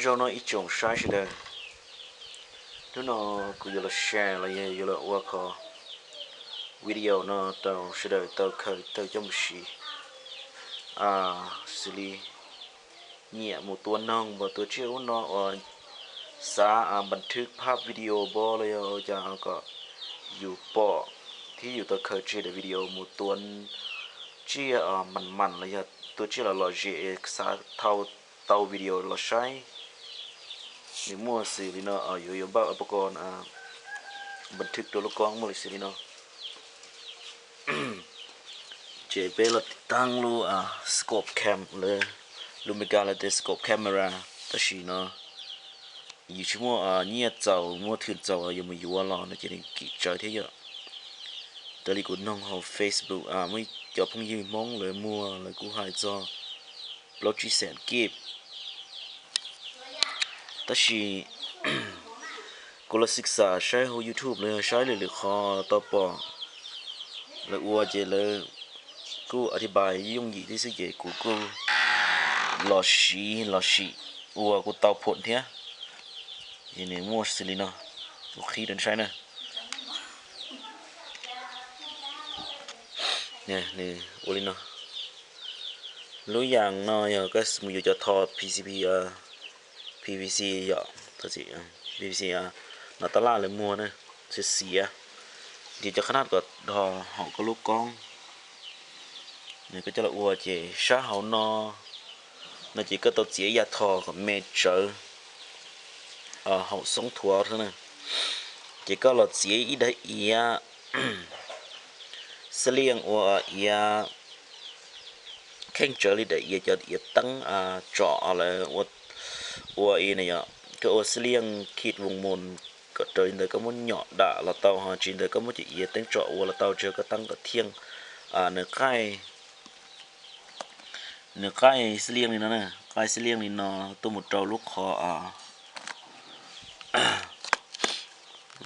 Nyob zoo ib tsoom saib sawv daws, hnub no kuv yuav los share los yog yuav los ua qhov video no rau sawv daws tau khaws tau coj mus siv, xws li nyiam mus tua noog npam tua tsiaj ub no uas xav npas thwj phab video npab los yog ua cas kom yus pom thiab yus tau khaws tseg daim video mus tua tsiaj mas mas los yog tua tsiaj los lom zem, xav thau tau video los saib. Nws muaj xws li no, yuav yuav npaj uas pab ko npas thwj rau lub koob muaj li xws li no. Ces peb los tiv taab lub scope cam, lub Megan lawv tias scope camera, tab sis no yus tsis muaj nyiaj txaus muaj thwm txaus yuav mus yuav los no ces nws kim tsawv thiab yom. Raws li kuv noog hauv Facebook, muaj ib cov phooj ywg Hmoob lawv muag lawv kuj hais txog plaub tsib xees kib. Tab sis kuv los xwm xam saib hauv YouTube los yog saib lwm lwm qhov tau pom lawv ua ces lawv kuj a thi pais yooj yim thiab xwb ces kuv kuj los siv los sim ua kuj tau phoom thiab. Ces nws muaj xws li no, kuv qhib rau saib na. Nws ua li no. Lub yam no yog koj mus yuav cov tho PCB, PVC yom, PVC no tab laj lawv muag na, xiav xiav, ces cov qhab nab kom dhos hauv koj lub koob. Nws koj coj los ua ces sab hauv no, no ces koj tau txiav ib yav tho kom me tsawv hauv xoob thuav na. Ces koj los txiav ib daim iav xab liaj ua iav kheej tsawv li daim iav cov iav teeb tsom lawv ua i na yom. Koj ua xab liaj khij voos mus kom raws li ntawd koj muab nyom dam los tau, ho tsis li ntawd koj muab cov iav teeb tsom ua los tau, tsis koj teeb kom thiaj nws qaij, nws qaij xab liaj li no na, qaij xab liaj li no tuaj mus rau lub qhov,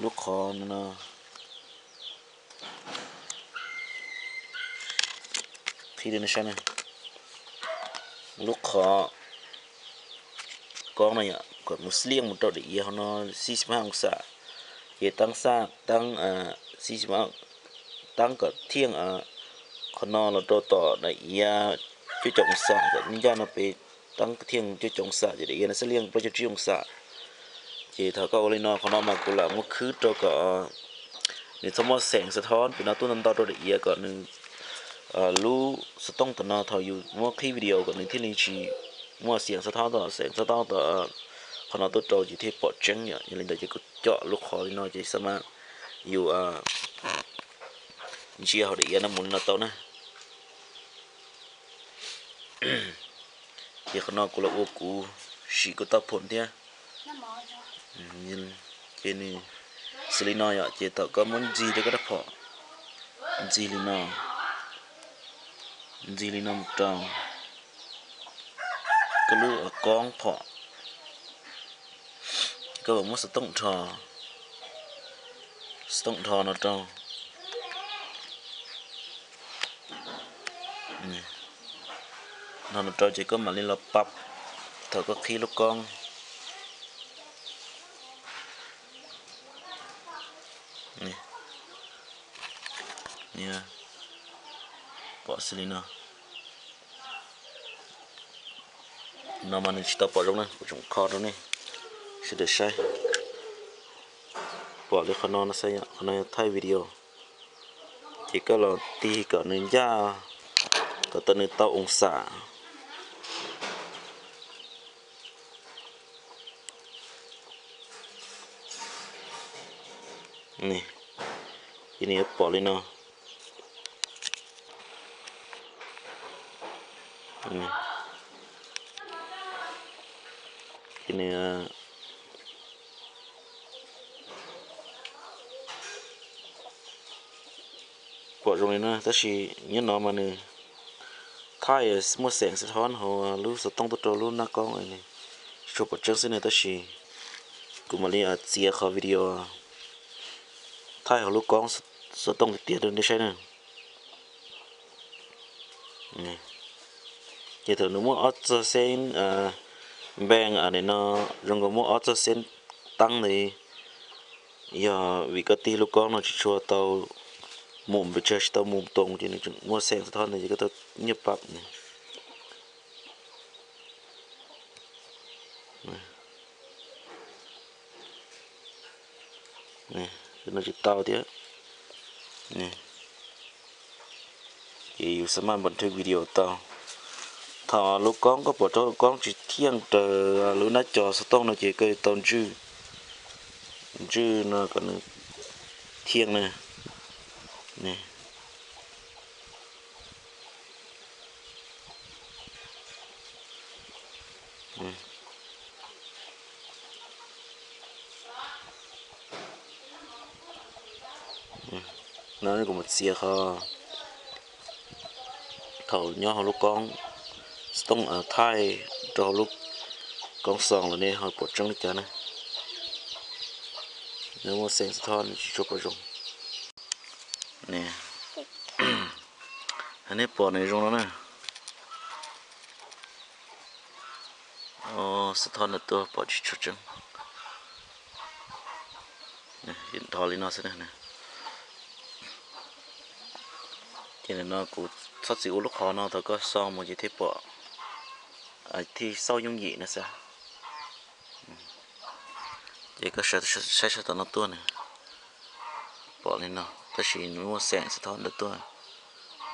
lub qhov no, qhib rau nej saib na, lub qhov koob no yom, kom mus xab liaj mus rau daim iav hauv no xib xis pab oo xam, ces teeb xaj teeb xib xis pab, teeb kom thiaj qhov no los rau tom daim iav cuaj caum oo xam, kom ncaj no pem teeb thiaj cuaj caum oo xam ces daim iav no xab liaj plaub caug tsib oo xam. Ces thaum koj ua li no qhov no mas kuv lam muab khwb rau kom nws txhob muaj xeem xav thob pem no tuaj ntau ntau rau daim iav kom nws lub xov tooj tom no thaum yus muab qhib video kom nws thiaj li tsis muaj xeem xav thob tom, xeem xav thob tom qhov no tuaj rau ces thiaj pom tseeb yom. Yog li ntawd ces kuv com lub qhov li no ces xab mas yus ntsia hauv daim iav no mus li no tau na. Ces qhov no kuv los ua kuv sim kuv tau phoom thiab. Ces nws xws li no yom, ces thaum koj muab ntxig rau koj rab phom, ntxig li no, ntxig li no mus rau koj lub koob phom, koj mam muab xov tooj dhos, xov tooj dhos no rau, dhos no rau ces koj mam li los pab thaum koj qhib lub koob. Pom xws li no. No mas nws tsis tau pom zoo na, kuv tseem kho rau nej sawv daws saib. Pom li qhov no no xwb, qhov no yog thaij video. Ces koj los tig kom nws ncaj, kom tau nws tau oo xam. Ces nws yuav pom li no. Ces nws pom zoo li no, tab sis nyob no mas nws thaij muaj xeem xav thob hauv lub xov tooj tuaj rau lub nab koob, tsis tshua pom tseeb xwb na, tab sis kuv mam li txiav qhov video thaij hauv lub koob xov tooj tiag tiag rau nej saib na. Ces thaum nws muaj ob txog xeeb Npeej a, nim no zoo nkaus muaj ob txoj xeeb teeb ntawd, yog vim koj tig lub koob no tsis tshua tau mus pes tsawg, tsis tau mus toos ces nws tseem muaj xeem xov thob ntawd ces koj tau nyiaj pab ne. No tsis tau thiab. Ces yus xav maj npam thwj video tau. Thaum lub koob koj pom rau lub koob tsis thiaj raws lub nab cov xov tooj no ces koj yuav tau ntswj, ntswj no kom nws thiaj na. No kuv mus txiav qhov thaum nyob hauv lub koob xov tooj thaij rau hauv lub koob xoo los nej ho pom tseeb li cas na. Nws muaj xeem xov thob nws tsis tshua pom zoo. Nej pom nws zoo no na. Xov thob ntawm tuaj pom tsis tshua tseeb. Dhos li no xwb. Ces nim no kuv txhob txwm ua lub qhov no, thaum koj xoo mus ces thiaj pom, thiaj xauj yooj yim no xwb. Ces koj saib sab tom no tuaj na, pom li no tab sis nws muaj xeem xov thob ntawm tuaj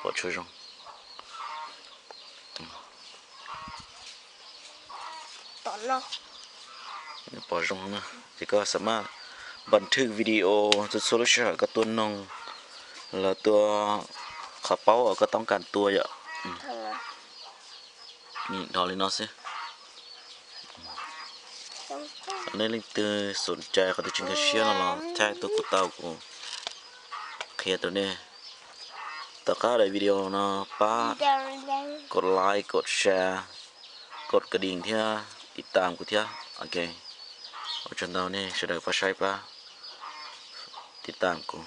pom tshua zoo. Pom zoo na, ces koj xav maj npam thwj video txhua txhua lub sij hawm koj tuaj noog los tuaj qhov paub uas koj toob kas tua yom. Dhos li no xwb. Nej leej twg xom cai qhov twg tsis nkag siab no los thaij tuaj kuv tau kuv qhia rau nej. Tom qab daim video no pab kod like, kod share, kod kas dis thiab tiv tam kuv thiab. Ok, ua tsaug ntau nej sawv daws pab saib pab tiv tam kuv.